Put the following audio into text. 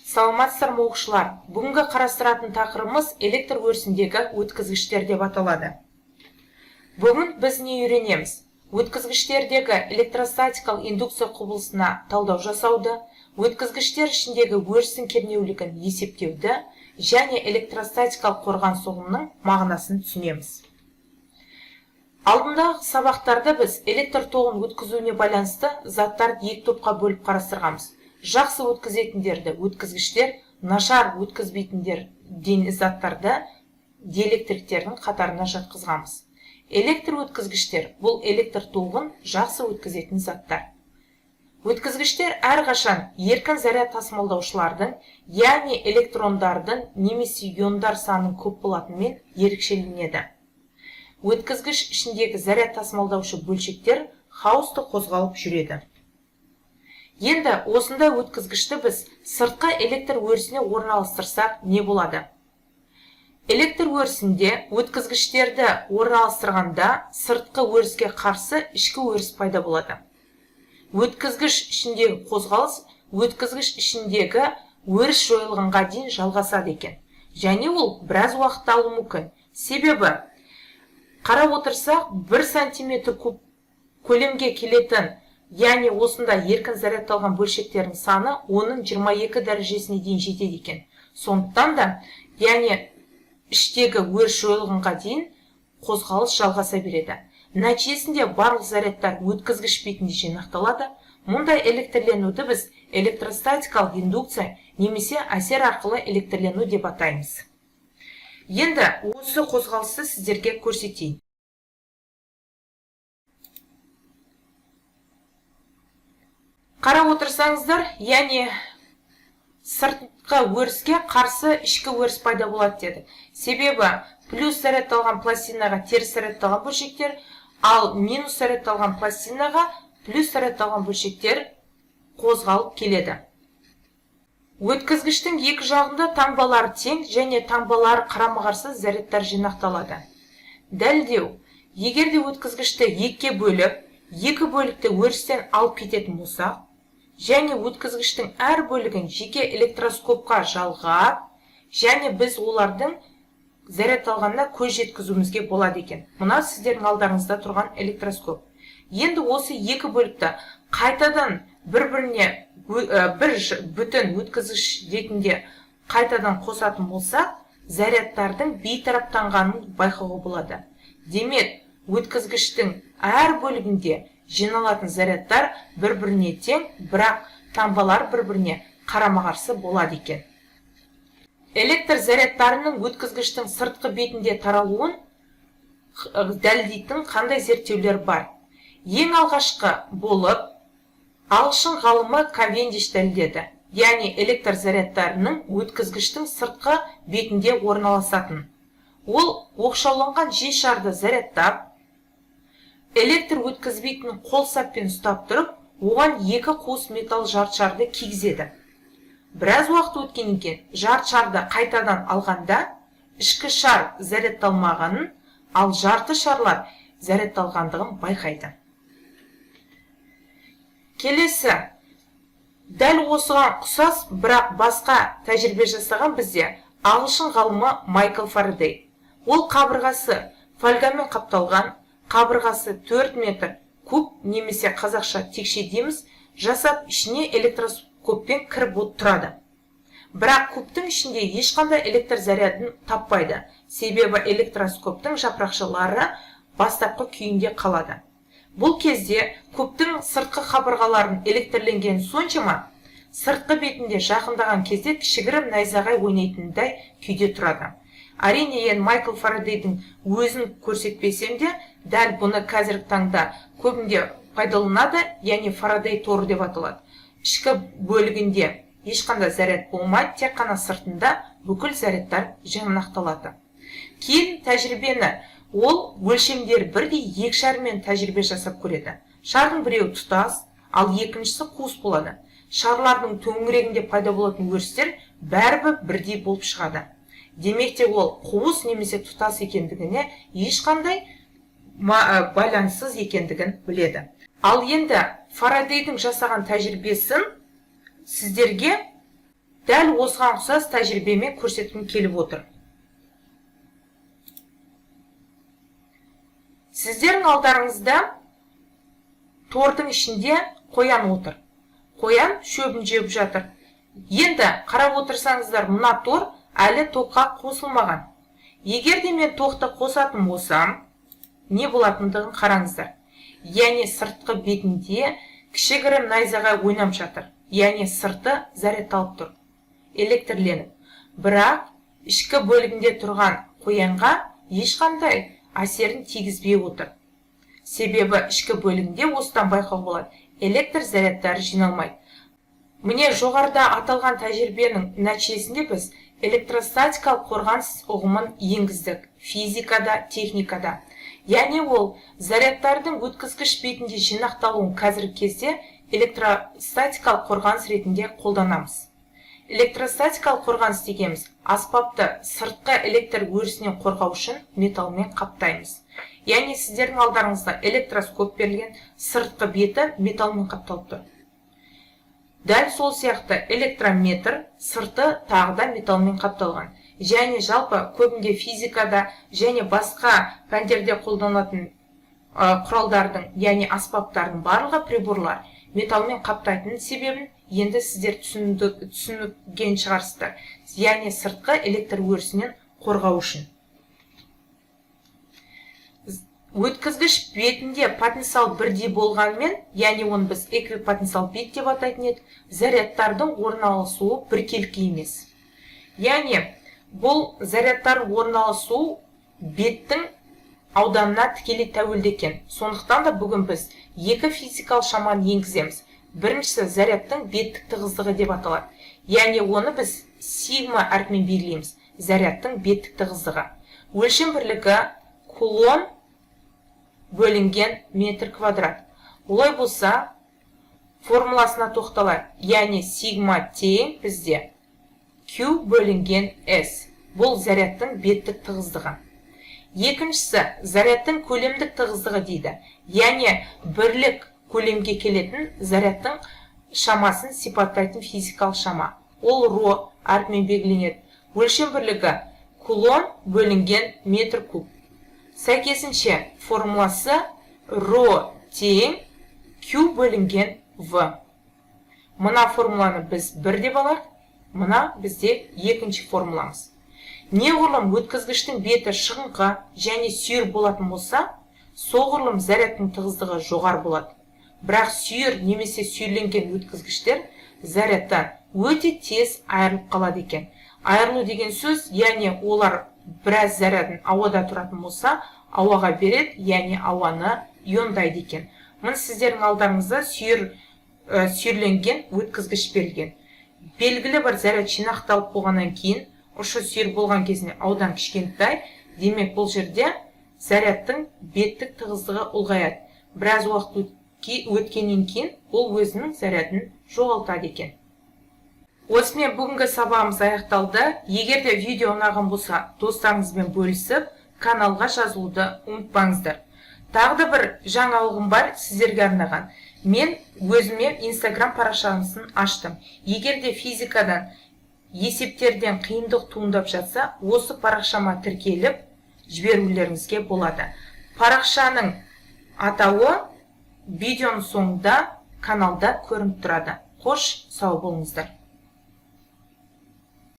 Саламатсыздар ма, оқушылар? Бүгінгі қарастыратын тақырыбымыз электр өрісіндегі өткізгіштер деп аталады. Бүгін біз не үйренеміз? Өткізгіштердегі электростатикалық индукция құбылысына талдау жасауды, өткізгіштер ішіндегі өрістің кернеулігін есептеуді және электростатикалық қорғаныс ұғымының мағынасын түсінеміз. Алдындағы сабақтарда біз электр тоғын өткізуіне байланысты заттарды екі топқа бөліп қарастырғанбыз. Жақсы өткізетіндерді өткізгіштер, нашар өткізбейтіндер заттарды диэлектриктердің қатарына жатқызғанбыз. Электр өткізгіштер бұл электр тоғын жақсы өткізетін заттар. Өткізгіштер әрқашан еркін заряд тасымалдаушылардың, яғни электрондардың немесе иондар санының көп болатынымен ерекшеленеді. Өткізгіш ішіндегі заряд тасымалдаушы бөлшектер хаосты қозғалып жүреді. Енді осындай өткізгішті біз сыртқы электр өрісіне орналастырсақ не болады? Электр өрісінде өткізгіштерді орналастырғанда сыртқы өріске қарсы ішкі өріс пайда болады. Өткізгіш ішіндегі қозғалыс өткізгіш ішіндегі өріс жойылғанға дейін жалғасады екен. Және ол біраз уақыт алуы мүмкін. Себебі қарап отырсақ, 1 сантиметр куб көлемге келетін, яғни осында еркін зарядталған бөлшектердің саны оның 22 дәрежесіне дейін жетеді екен. Сондықтан да, яғни іштегі өріс жойылғанға дейін қозғалыс жалғаса береді. Нәтижесінде барлық зарядтар өткізгіш бетінде жинақталады. Мұндай электрленуді біз электростатикалық индукция немесе әсер арқылы электрлену деп атаймыз. Енді осы қозғалысты сіздерге көрсетейін. Қарап отырсаңыздар, яғни сыртқы өріске қарсы ішкі өріс пайда болады дедік. Себебі плюс зарядталған пластинаға теріс зарядталған бөлшектер, ал минус зарядталған пластинаға плюс зарядталған бөлшектер қозғалып келеді. Өткізгіштің екі жағында таңбалары тең және таңбалары қарама-қарсы зарядтар жинақталады. Дәлдеу. Егер де өткізгішті екіге бөліп, екі бөлікті өрістен алып кететін болсақ, және өткізгіштің әр бөлігін жеке электроскопқа жалғап, және біз олардың зарядталғанына көз жеткізуімізге болады екен. Мына сіздердің алдарыңызда тұрған электроскоп. Енді осы екі бөлікті қайтадан бір-біріне бір бүтін өткізгіш ретінде қайтадан қосатын болсақ, зарядтардың бейтараптанғанын байқауға болады. Демек, өткізгіштің әр бөлігінде жиналатын зарядтар бір-біріне тең, бірақ таңбалар бір-біріне қарама-қарсы болады екен. Электр зарядтарының өткізгіштің сыртқы бетінде таралуын дәлелдейтін қандай зерттеулер бар? Ең алғашқы болып ағылшын ғалымы Кавендиш дәлелдеді, яғни электр зарядтарының өткізгіштің сыртқы бетінде орналасатын. Ол оқшауланған жез шарды зарядтап, электр өткізбейтін қол саппен ұстап тұрып, оған екі қуыс металл жарты шарды кигізеді. Біраз уақыт өткеннен кейін жарты шарды қайтадан алғанда ішкі шар зарядталмағанын, ал жарты шарлар зарядталғандығын байқайды. Келесі, дәл осыған ұқсас, бірақ басқа тәжірибе жасаған бізде ағылшын ғалымы Майкл Фарадей. Ол қабырғасы фольгамен қапталған, қабырғасы 4 метр куб немесе қазақша текше дейміз, жасап ішіне электроскоппен кіріп тұрады. Бірақ кубтың ішінде ешқандай электр зарядын таппайды, себебі электроскоптың жапырақшалары бастапқы күйінде қалады. Бұл кезде кубтың сыртқы қабырғаларын электрленген соншама, сыртқы бетінде жақындаған кезде кішігірім найзағай ойнайтындай күйде тұрады. Әрине, енді Майкл Фарадейдің өзін көрсетпесем де, дәл бұны қазіргі таңда көбінде пайдаланады, яғни Фарадей торы деп аталады. Ішкі бөлігінде ешқандай заряд болмайды, тек қана сыртында бүкіл зарядтар жинақталады. Кейін тәжірибені ол өлшемдері бірдей екі шармен тәжірибе жасап көреді. Шардың біреуі тұтас, ал екіншісі қуыс болады. Шарлардың төңірегінде пайда болатын өрістер бәрібір бірдей болып шығады. Демек те ол қуыс немесе тұтас екендігіне ешқандай байланыссыз екендігін біледі. Ал енді Фарадейдің жасаған тәжірибесін сіздерге Дәл осыған ұқсас тәжірибемен көрсеткім келіп отыр. Сіздердің алдарыңызда тордың ішінде қоян отыр. Қоян шөбін жеп жатыр. Енді қарап отырсаңыздар, мына тор әлі токқа қосылмаған. Егер де мен тоқты қосатын болсам, не болатындығын қараңыздар. Яғни сыртқы бетінде кішігірім найзағай ойнап жатыр. Яғни сырты зарядталып тұр, электрленіп. Бірақ ішкі бөлігінде тұрған қоянға ешқандай әсерін тигізбей отыр. Себебі ішкі бөлігінде, осыдан байқауға болады, электр зарядтары жиналмайды. Міне, жоғарыда аталған тәжірибенің нәтижесінде біз электростатикалық қорғаныс ұғымын енгіздік физикада, техникада. Яғни ол зарядтардың өткізгіш бетінде жинақталуын қазіргі кезде электростатикалық қорғаныс ретінде қолданамыз. Электростатикалық қорғаныс дегеніміз аспапты сыртқы электр өрісінен қорғау үшін металмен қаптаймыз. Яғни сіздердің алдарыңызда электроскоп берілген, сыртқы беті металмен қапталып тұр. Дәл сол сияқты электрометр сырты тағы да металмен қапталған. Және жалпы көбінде физикада және басқа пәндерде қолданылатын құралдардың, яғни аспаптардың барлығы, приборлар металмен қаптайтын себебін енді сіздер түсінген шығарсыздар. Яғни сыртқы электр өрісінен қорғау үшін. Өткізгіш бетінде потенциал бірдей болғанмен, яғни оны біз эквипотенциал бет деп атайтын едік, зарядтардың орналасуы біркелкі емес. Яғни бұл зарядтар орналасуы беттің ауданына тікелей тәуелді екен. Сондықтан да бүгін біз екі физикалық шаманы енгіземіз. Біріншісі зарядтың беттік тығыздығы деп аталады. Яғни оны біз сигма әрпімен белгілейміз. Зарядтың беттік тығыздығы. Өлшем бірлігі кулон бөлінген метр квадрат. Олай болса, формуласына тоқталайық. Яғни сигма тең бізде Q бөлінген S. Бұл зарядтың беттік тығыздығы. Екіншісі зарядтың көлемдік тығыздығы дейді. Яғни бірлік көлемге келетін зарядтың шамасын сипаттайтын физикалық шама. Ол ро әрпімен белгіленеді. Өлшем бірлігі кулон бөлінген метр куб. Сәйкесінше формуласы ро тең Q бөлінген В. Мына формуланы біз бір деп алайық, мына бізде екінші формуламыз. Неғұрлым өткізгіштің беті шығыңқы және сүйір болатын болса, соғұрлым зарядтың тығыздығы жоғары болады. Бірақ сүйір немесе сүйірленген өткізгіштер зарядтан өте тез айырылып қалады екен. Айырылу деген сөз, яғни олар біраз зарядын ауада тұратын болса, ауаға береді, яғни ауаны иондайды екен. Міне, сіздердің алдарыңызда сүйірленген өткізгіш берілген. Белгілі бір заряд жинақталып болғаннан кейін, ұшы сүйір болған кезінде аудан кішкентай, демек бұл жерде зарядтың беттік тығыздығы ұлғаяды. Біраз уақыт өткеннен кейін ол өзінің зарядын жоғалтады екен. Осымен бүгінгі сабағымыз аяқталды. Егер де видео ұнаған болса, достарыңызбен бөлісіп, каналға жазылуды ұмытпаңыздар. Тағы да бір жаңалығым бар сіздерге арнаған. Мен өзіме Instagram парақшасын аштым. Егер де физикадан, есептерден қиындық туындап жатса, осы парақшама тіркеліп жіберулеріңізге болады. Парақшаның атауы видеоның соңында каналда көрініп тұрады. Қош, сау болыңыздар.